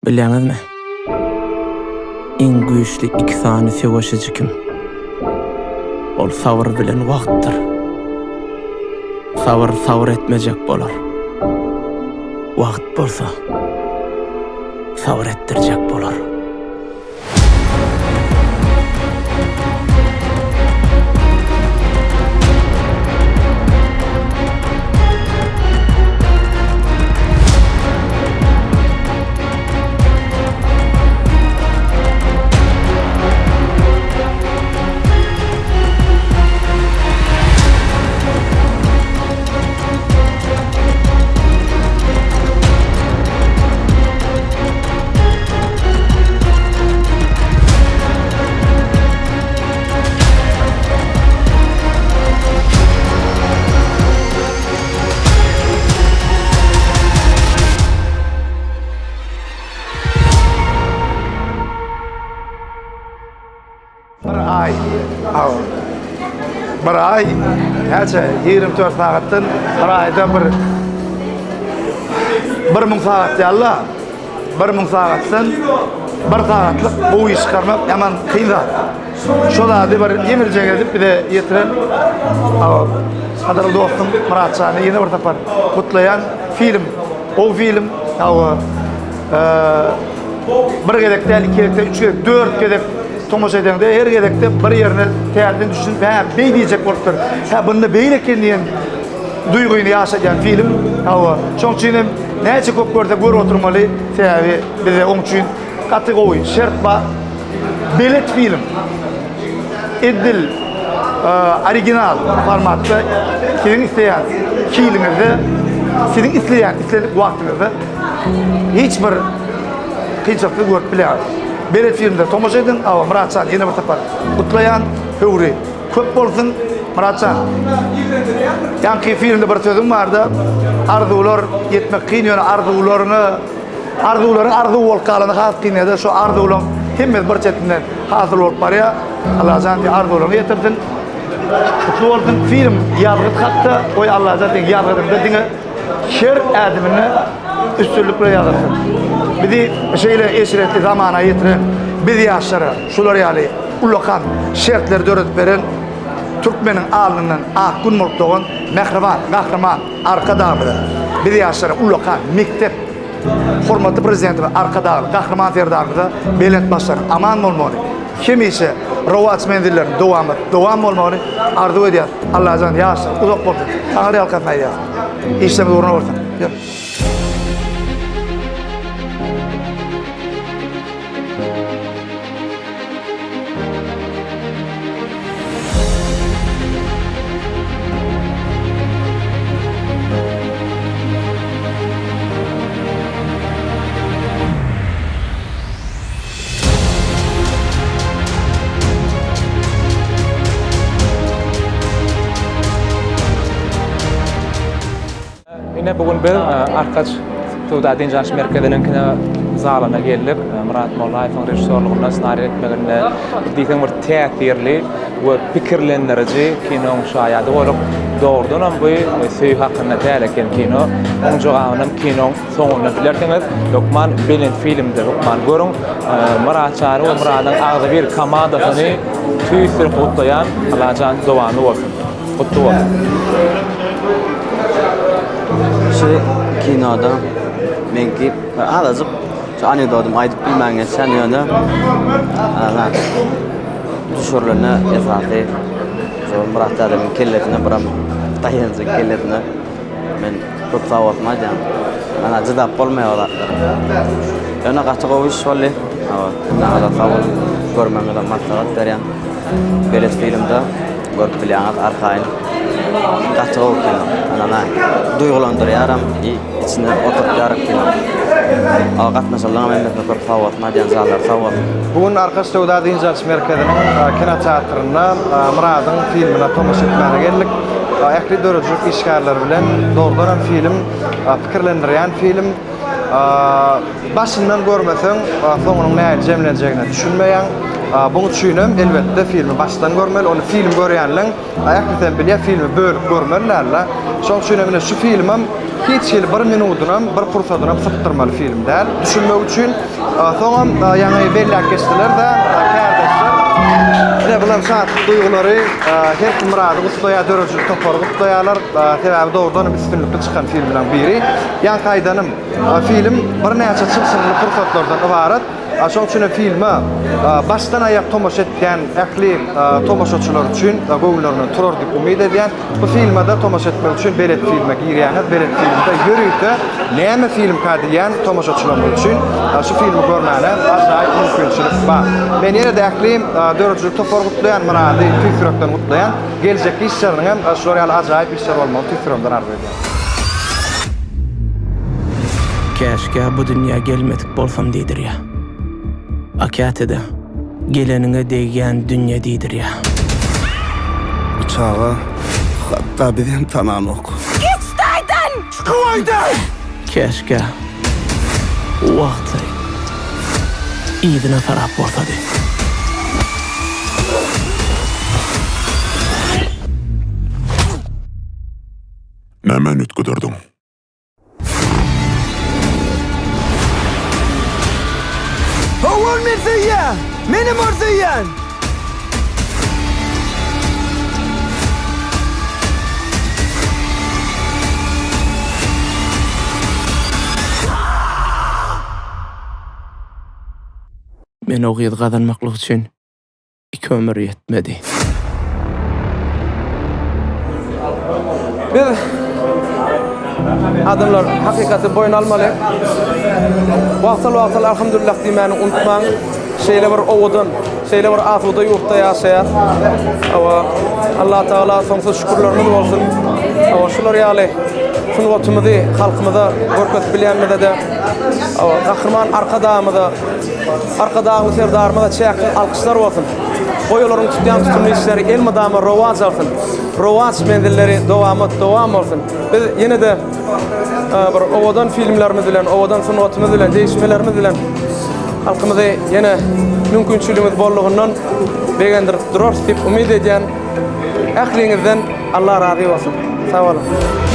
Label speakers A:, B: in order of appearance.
A: Bilýäňizmi? Iň güýçli iki sany söweşiji kim? Ol sabyr bilen wagtdyr. Sabyr sabyr etmejek bolar. Wagt bolsa sabyr etdirjek bolar.
B: Bir aý. Bir aý näçe? 24 sagatdan bir aýda bir 1000 sagat ýaly. 1000 sagatdan bir sagatlyk gowy iş çykarmak ýaman kyn zat. Şo zady bir ýeňiljek edip bize ýetiren gadyrly dostum Myratjany ýene bir sapar gutlaýan. Film, gowy film. Hawa. Bir gezek däl, iki gezek däl, üç gezek, dört gezek tomaşa edeňde her gezekde bir ýerine täzeden düşünip, hä, beý diýjek bolupdyr. Hä, bunda beýle eken diýen duýgyny ýaşadýan film. Hawa, şoň üçin hem näçe köp görse görüp oturmaly, sebäbi bize oň üçin gaty gowy şert bar. Belet film. Edil original formatda siziň isleýän hiliňizde, siziň isleýän islendik wagtyňyzda hiç bir kynçylyksyz görüp bilýäňiz. Belet filmde tomaşa ediň. Awa Myratjan ýene bir sapar gutlaýan. Höwri köp bolsun Myratjan. Ýaňky filmde bir sözüň bardy. Arzuwlar ýetmek kyn ýöne arzuwlaryňa Arzuwlaryň arzuw bolup galany has kyn ýa-da şo arzuwlaň hemmesi bir çetinden hasyl bolup barýar. Allajan seň arzuwlaryňa ýetirsin. Gutly bolsun. Film ýazgyt hakda. Goý Allajan seň ýazgydyňda diňe her ädiminde üstünlik bilen ýazyrsyn. Bizi şeýle eşretli zamana ýetiren biz ýaşlara şular ýaly ullakan şertleri döredip beren türkmeniň alnyndan ak gün bolup dogan mähriban Gahryman Arkadagymyza biz ýaşlara ullakan mekdep Hormatly Prezidentimiz Arkadagly Gahryman Serdarymyza belent başlaryň aman bolmagyny, hemişe rowaç menzilleriniň dowamat dowam bolmagyny arzuw edýäris. Allajan ýaşlar uzak bolsun. Taňry ýalkasyn aýdýas. Işlerimiz ugruna bolsun. Ýör.
C: Ine bu gün biz Arkaç söwda dynç alyş merkeziniň kino zalyna geldik. Myrat Mollaýewiň režissýorlygynda, ssenariý etmeginde diýseň bir täsirli we pikirlendiriji kinoň şaýady bolup, dogrudanam bu söýgi hakynda däl eken kino. Oň jogabynam kinoň soňunda bilersiňiz. Hökman Belent filmde hökman görüň. Myrat Çary we Myradyň agzybir komandasyny tüýs ýürekden gutlaýan. Allajan dowamly bolsun. Gutly bolsun.
D: Şu kinoda meňki azajyk şu anekdodymy aýdyp bilmän geçen ýöne ana düşürilende esasy şu Myrat dädemiň kellesine biram daýanjyk kellesine men köp sag bolsun aýdýan. Ana jydap bolmaýar o zatlara. Ýöne gaty gowy iş boldy. Hawa, hemmäňize sag boluň. Görmegiňizi maslahat berýän. Belet filmde Görüp bilýäňiz arkaýyn. Gaty gowy kino. Ynana duýgulandyrýaram i içinde oturtýar kino. A gatnaşanlaryň hemmesine köp sag bolsun aýdýan janlary sag bolsun.
E: Bu gün Arkaç söwda dynç alyş merkeziniň kinoteatrynda Myradyň filmine tomaşa etmäne geldik. Ähli döredijilik işgärleri bilen dogrudanam film pikirlendirýän film. Başyndan görmeseň, soňunyň nähili jemlenjegine düşünmeýäň. Buň üçinem, elbetde, filmi başdan görmeli. Ony film görýänleň ählisem bilýär, filmi bölüp görmeli däldi. Şoň üçinem ine şu filmem. Hiç hili bir minudynam, bir pursadynam sypdyrmaly film däl. Düşünmek üçin. Soňam ýaňy belläp geçdiler-de, kärdeşler. Ine bular şatlyk duýgulary. Her kim Myrady gutlaýar, döredijilik topary gutlaýarlar. Sebäbi dogrudan hem üstünlikli çykan filmleriň biri. Ýaňky aýdanym, film birnäçe çylşyrymly pursatlardan ybarat. Şonuň üçin hem filme başdan aýak tomaşa etýän ähli tomaşaçylar üçin göwünlerinden turar diýip umyt edýän. Bu filme-de tomaşa etmek üçin Belet filme girýäňiz. Belet filmde ýörite näme filmka diýýän tomaşaçylarymyz üçin şu filmi görmäne ajaýyp mümkinçilik bar. Men ýene-de ähli döredijilik topary gutlaýan, Myrady tüýs ýürekden gutlaýan. Geljekki işleriniň hem şular ýaly ajaýyp işler bolmagyny tüýs ýüregimden arzuw edýän.
A: Käşgä bu dünýä gelmedik bolsam diýdirýä. A käte-de geleniňe degýän dünýe diýdirýä.
F: Bu çaga hatda bizi hem tananok.
G: Geç taýdan!
A: Käşgä wagty yzyna sarap bolsady.
H: Nämäni üýtgederdiň?
G: Hawa ol meni söýýär! Menem ony söýýän!
A: Men o gyzy gazanmaklyk üçin Iki ömür ýetmedi.
C: Biz adamlar hakykaty boýun almaly. Wagtal-wagtal alhamdulillah diýmäni unutmaň. Şeýle bir owadan, şeýle bir asuda ýurtda ýaşaýas. Hawa, Allah Tagala soňsuz şükürlerimiz bolsun. Hawa, şular ýaly sungatymyzy halkymyza görkezip bilýänimize-de, hawa, Gahryman Arkadagymyza Arkadagly Serdarymyza çäksiz alkyşlar bolsun! Goý olaryň tutýan tutumly işleri elmydama rowaç alsyn! Rowaç menzilleri dowamat dowam bolsun! Biz ýene-de bir owadan filmlerimiz bilen, owadan sungatymyz bilen, degişmelerimiz bilen halkymyzy ýene mümkinçiligimiz bollugyndan begendirip durarys diýip umyt edýän. Ähliňizden Allah razy bolsun! Sag boluň!